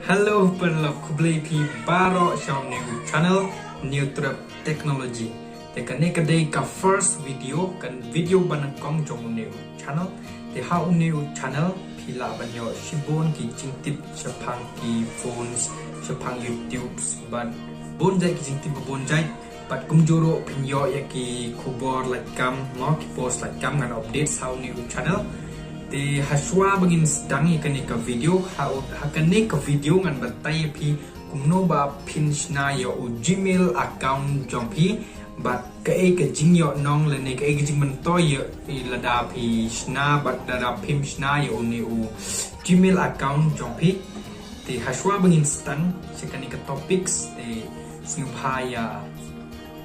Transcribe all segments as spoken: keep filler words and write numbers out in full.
Hello paralok, khublei phi baroh sha u new channel New Trep Technology. Te kane ka dei ka first video, ka video ba nyngkong jong u new channel. Te ha u new channel phi lah ban ïoh shibun ki jingtip shaphang ki phones, shaphang YouTube, bad bun jait ki jingtip ba bun jait. Bad kumjuh ruh phin ïoh ïa ki khubor lait kam, mo, ki post lait kam, ngan update ha u new channel. Te hashwa ba ngin sdang ïa kane ka video, ha u, ha kane ka video ngan batai ïa phi kumno ba phin shna ïa u Gmail account jong phi, bad kaei ka jingïohnong lane kaei ka jingmyntoi ïa, lada phi shna, bad lada phim shna ïa une u Gmail account jong phi. Te hashwa ba ngin sdang sha kane ka topics, te sngewbha ïa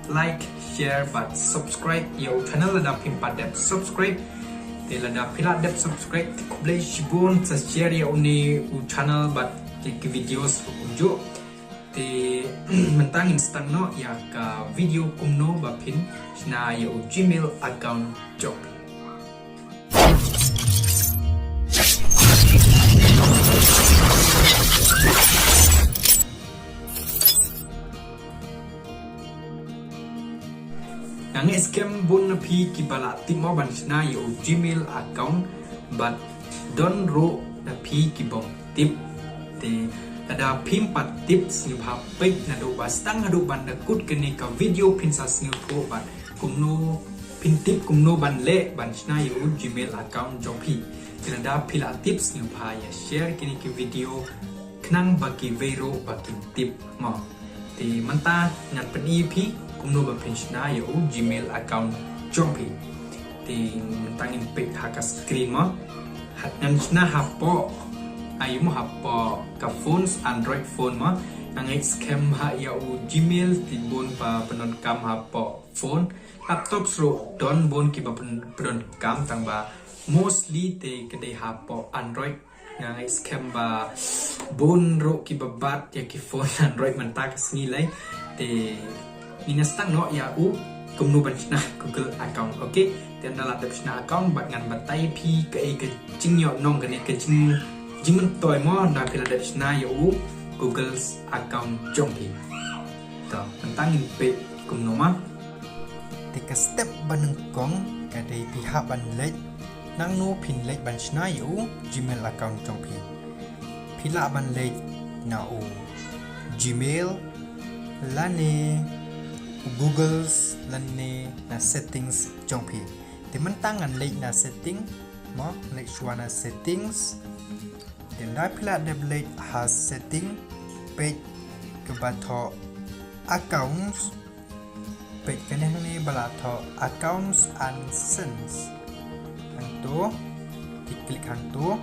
like, share bad subscribe ïa u channel lada phim pat dep subscribe. Te lada phi la dep subscribe, te khublei shibun, sa share ïa une u channel bad ki, ki videos ruh kumjuh. Te mynta ngin sdang noh ïa ka video kumno ba phin shna ïa u Gmail account jong phi. Nga ngeit skhem bun na phi kiba la tip mo ban shna ïa u Gmail account, bad don ruh na phi kibym tip. Te lada phim pat tip, sngewbha peit naduh ba sdang haduh ban da kut kane ka video phin sa sngewthuh bad kumno, phin tip kumno ban leh ban shna ïa u Gmail account jong phi. Te lada phi la tip, sngewbha ïa share kine ki video khnang ba kiwei ruh ba kin tip mo. Te mynta ngan pyni ïa phi kumno ba phin shna ïa u Gmail account jong phi. Te mynta ngin peit ha ka screen mo. Ha, ngan shna hapoh, ai mo, hapoh ka phones, Android phone mo. Nga ngeit skhem ha ïa u Gmail te bun ba pyndonkam hapoh phone. Laptop ruh don bun kiba pyn-, pyndonkam, tang ba mostly te ka dei hapoh Android. Nga ngeit skhem ba bun ruh kiba bat ïa ki phone Android mynta ka sngi lei. Te ngin ïa sdang noh ïa u kumno ban shna Google account. Okay, te ynda la dep shna account bad ngan batai ïa phi kaei ka jingïohnong, kane ka jing, jingmyntoi mo, ynda phi la dep shna ïa u Google account jong phi. To, mynta ngin peit kumno mo. Te ka step ba nyngkong ka dei phi hap ban leit, nangno phin leit ban shna ïa u Gmail account jong phi. Phi lah ban leit na u Gmail lane u Google's lane na settings jong phi. Te mynta ngan leit na setting mo, leit shuwa na settings. Te ynda phi la dep leit ha setting, peit kaba thoh accounts, peit kane hangne ba la thoh accounts and sends. Hangto, te click hangto.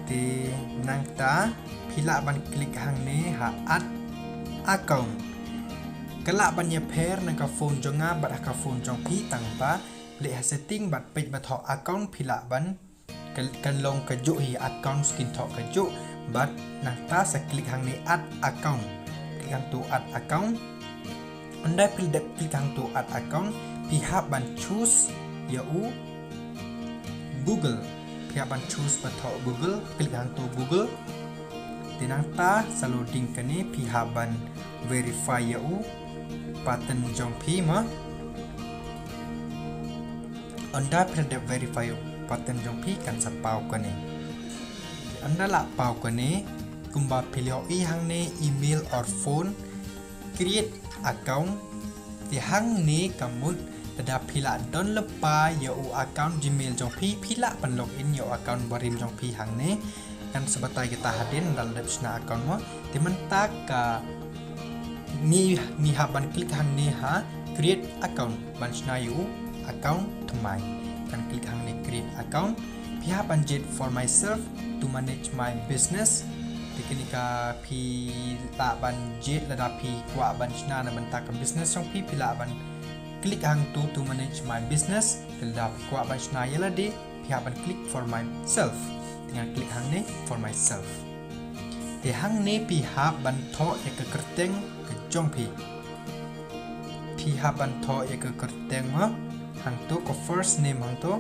Te nangta phi lah ban click hangne ha add account. Ka lah ban ïapher na ka phone jong nga bad ha ka phone jong phi, tang ba leit ha setting bad peit ba thoh account phi lah ban, ka, kan long kajuh hi, accounts kin thoh kajuh. Bad nangta sa click hangne add account. Click hangto add account. Ynda phi dep click hangto add account, phi hap ban choose ïa u Google. Phi hap ban choose ba thoh Google, click hangto Google. Te nangta sa loading kane, phi hap ban verify ïa u pattern jong phi mo. Ynda phi la dep verify u pattern jong phi kan sa paw kane. Ynda la paw kane, kumba phi la ïohi hangne email or phone, create account. Te hangne ka mut lada phi la don lypa ïa u account Gmail jong phi, phi lah ban log in ïa u account barim jong phi hangne. Ngan sa batai kata hadien ynda la dep shna account mo. Te mynta ka ngi, ngi hap ban click hangne ha create account ban shna ïa u account thymmai. Ngan click hangne create account. Phi hap ban jied for myself, to manage my business. Te kane ka phi lah ban jied lada phi kwah ban shna na bynta ka business jong phi, phi lah ban click hangto to manage my business. Te lada phi kwah ban shna ïa lade, phi hap ban click for myself. Te ngan click hangne for myself. Te hangne phi hap ban thoh ïa ka kyrteng ka jong phi. Phi hap ban thoh ïa ka kyrteng mo, hangto ka first name hangto.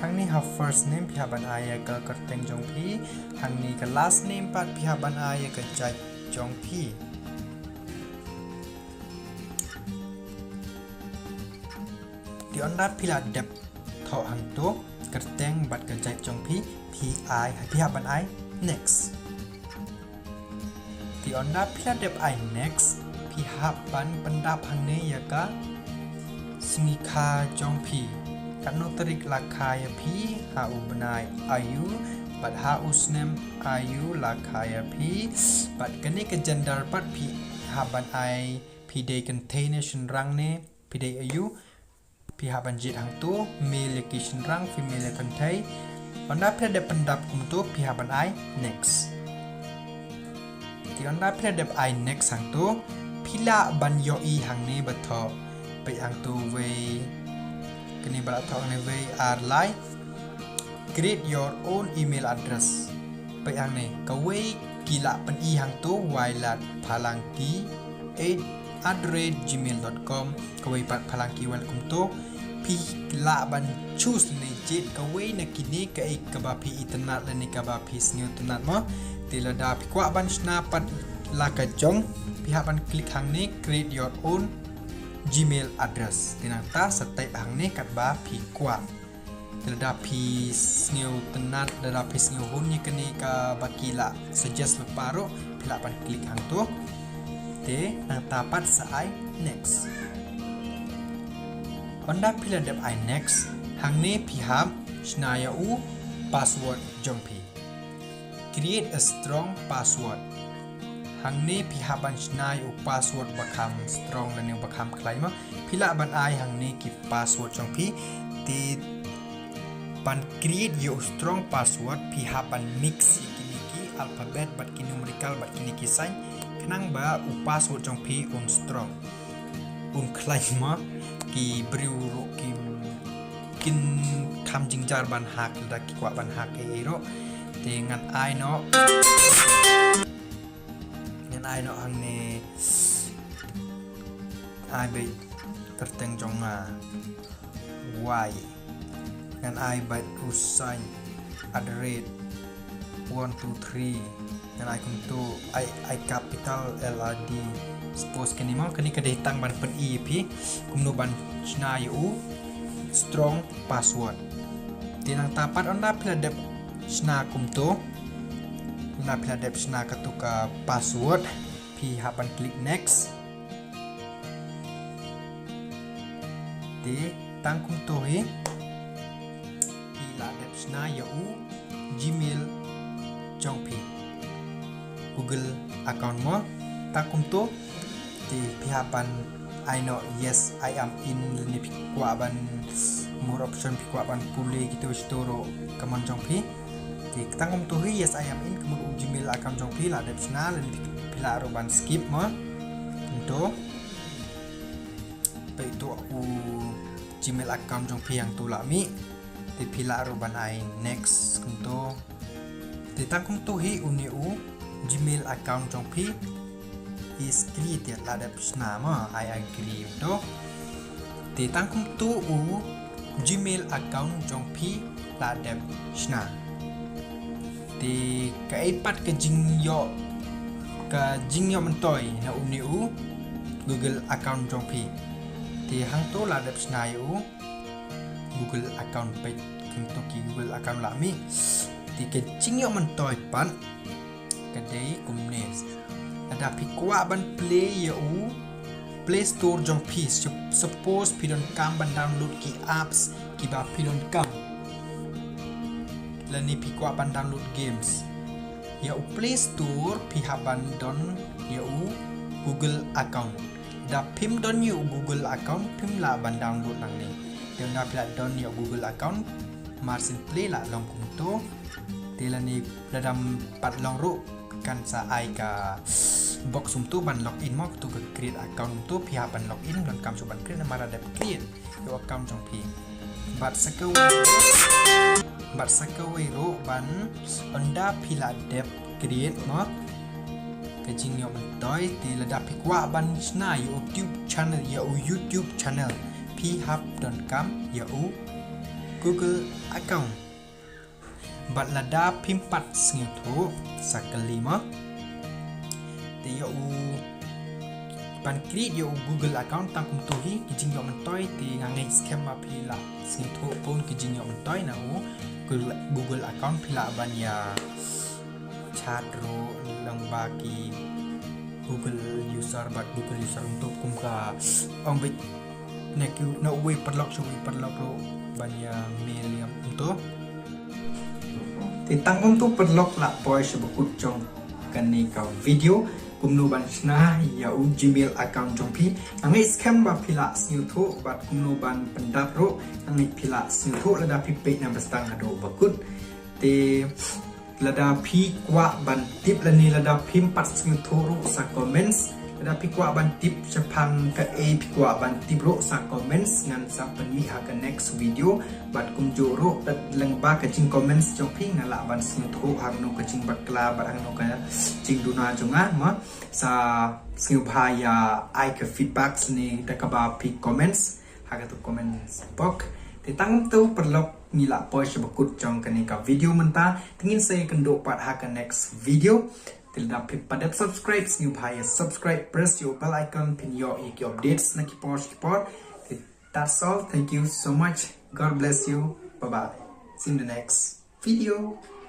Hangne ha first name phi hap ban ai ïa ka kyrteng jong phi. Hangne ka last name pat phi hap ban ai ïa ka jait jong phi. Te ynda phi la dep thoh hangto kyrteng bad ka jait jong phi, phi ai, phi hap ban ai next. Te ynda phi la dep ai next, phi hap ban pyndap hangne ïa ka sngi kha jong phi. Katno tarik la kha ïa phi, ha u bnai aïu, bad ha u snem aïu la kha ïa phi, bad kane ka gender pat phi hap ban ai, phi dei kynthei ne shynrang ne, phi dei aïu, phi hap ban jied hangto, male ïa ki shynrang, female ïa kynthei. Ynda phi la dep pyndap kumto, phi hap ban ai next. Te ynda phi la dep ai next hangto, phi lah ban ïohi hangne ba thoh, peit hangto wei, kane ba la thoh hangne wei ar lai. Create your own email address. Peit hangne, kawei ki lah pyni hangto, Wailadphalangki eight at the rate gmail dot com, kawei pat Phalangki Wailadphalangki kumto. Phi lah ban choose ne jied kawei na kine kaei kaba phi itynnad lane kaba phi sngewtynnad mo. Te lada phi kwah ban shna pat la ka jong, phi hap ban click hangne create your own Gmail address. Te nangta sa type hangne katba phi kwah. Te lada phi sngewtynnad, lada phi sngewhun ïa kane kaba ki la suggest lypa ruh, phi lah ban click hangto. Te nangta pat sa ai next. Ynda phi la dep ai next, hangne phi hap shna ïa u password jong phi. Create a strong password. Hangne phi hap ban shna ïa u password ba kham strong lane ba kham khlaiñ mo. Phi lah ban ai hangne ki password jong phi. Te ban create ïa u strong password phi hap ban mix ïa kine ki alphabet bad ki numerical bad kine ki sign, khnang ba u password jong phi un strong, un khlaiñ mo. Ki briew ruh ki kin kham jynjar ban hack, lada ki kwah ban hack ei ei ruh. Te ngan ai noh, ngan ai noh hangne, ai beit kyrteng jong nga, Y. Ngan ai bad u sign, at the rate, one two three. Ngan ai kumto, ai, ai capital L A D. Suppose kane mo, kane ka dei tang ban pyni ïa phi kumno ban shna ïa u strong password. Te nangta pat ynda phi la dep shna kumto, ynda phi la dep shna kato ka password, phi hap ban click next. Te tang kumto hi phi la dep shna ïa u Gmail jong phi, Google account mo. Tang kumto te phi hap ban ai noh yes I am in, lane phi kwah ban more option, phi kwah ban pule kito shito ruh ka mon jong phi. Te tang kumto hi yes I am in, ka mut u Gmail account jong phi la dep shna, lane phi, phi lah ruh ban skip mo. Kumto. Peit to u Gmail account jong phi hangto la mih. Te phi lah ruh ban ai next kumto. Te tang kumto hi une u Gmail account jong phi is created, la dep shna mo, I agree to. Te tang kumto u Gmail account jong phi la dep shna. Te kaei pat ka jingïoh, ka jingïoh myntoi na une u Google account jong phi. Te hangto la dep shna ïa u Google account, peit kumto ki Google account la mih. Te ka jingïoh myntoi pat ka dei kumne. Lada phi kwah ban play ïa u Play Store jong phi, sup-, suppose phi donkam ban download ki apps kiba phi donkam, lane phi kwah ban download games, ïa u Play Store phi hap ban don ïa u Google account. Da phim don ïa u Google account phim lah ban download nangne. Te ynda phi la don ïa u Google account, mar syn play la long kumto. Te lane lada ym pat long ruh, kan sa ai ka box kumto ban log in mo, kato ka create account kumto, phi hap ban log in, donkam shuh ban create namar la dep create ïa u account jong phi. Bad sa kawei, bad sa kawei ruh ban, ynda phi la dep create mo, ka jingïoh myntoi te lada phi kwah ban shna ïa u YouTube channel, ïa u YouTube channel, phi hap donkam ïa u Google account. Bad lada phim pat sngewthuh sa kali ma. Te ïa u ban create ïa u Google account tang kumto hi ki jingïoh myntoi te nga ngeit skhem ba phi lah sngewthuh pun ki jingïoh myntoi na u Google, Google account phi lah ban ïa chat ruh lang ba ki Google user bad Google user kumto kum ka ong bit na ki na uwei paralok sha uwei paralok ruh ban ïa mail ïa kumto. Te tang kumto paralok la poi sha bakut jong kane ka video kumno ban shna ïa u Gmail account jong phi. Nga ngeit skhem ba phi lah sngewthuh bad kumno ban pyndap ruh nga ngeit phi lah sngewthuh lada phi peit na ba sdang haduh bakut. Te lada phi kwah ban tip lane lada phim pat sngewthuh ruh sa comments. Lada phi kwah ban tip shaphang kaei phi kwah ban tip ruh sa comments ngan sa pynmih ha ka next video. Bad kumjuh ruh lada lyngba ka jing comments jong phi nga lah ban sngewthuh hangno ka jingbakla bad hangno ka jingduna jong nga ma. Sa sngewbha ïa ai ka feedback sne da kaba phi comments ha ka tu comments box. Te tang tu paralok ngi la poi sha bakut jong kane ka video mynta. Te ngin sa ïakynduh pat ha ka next video. Te lada phi pat dep subscribe sngewbha ïa subscribe, press ïa u bell icon phin ïoh ïa ki updates na ki por ki por. Te that's all. Thank you so much. God bless you. Bye bye. See you in the next video.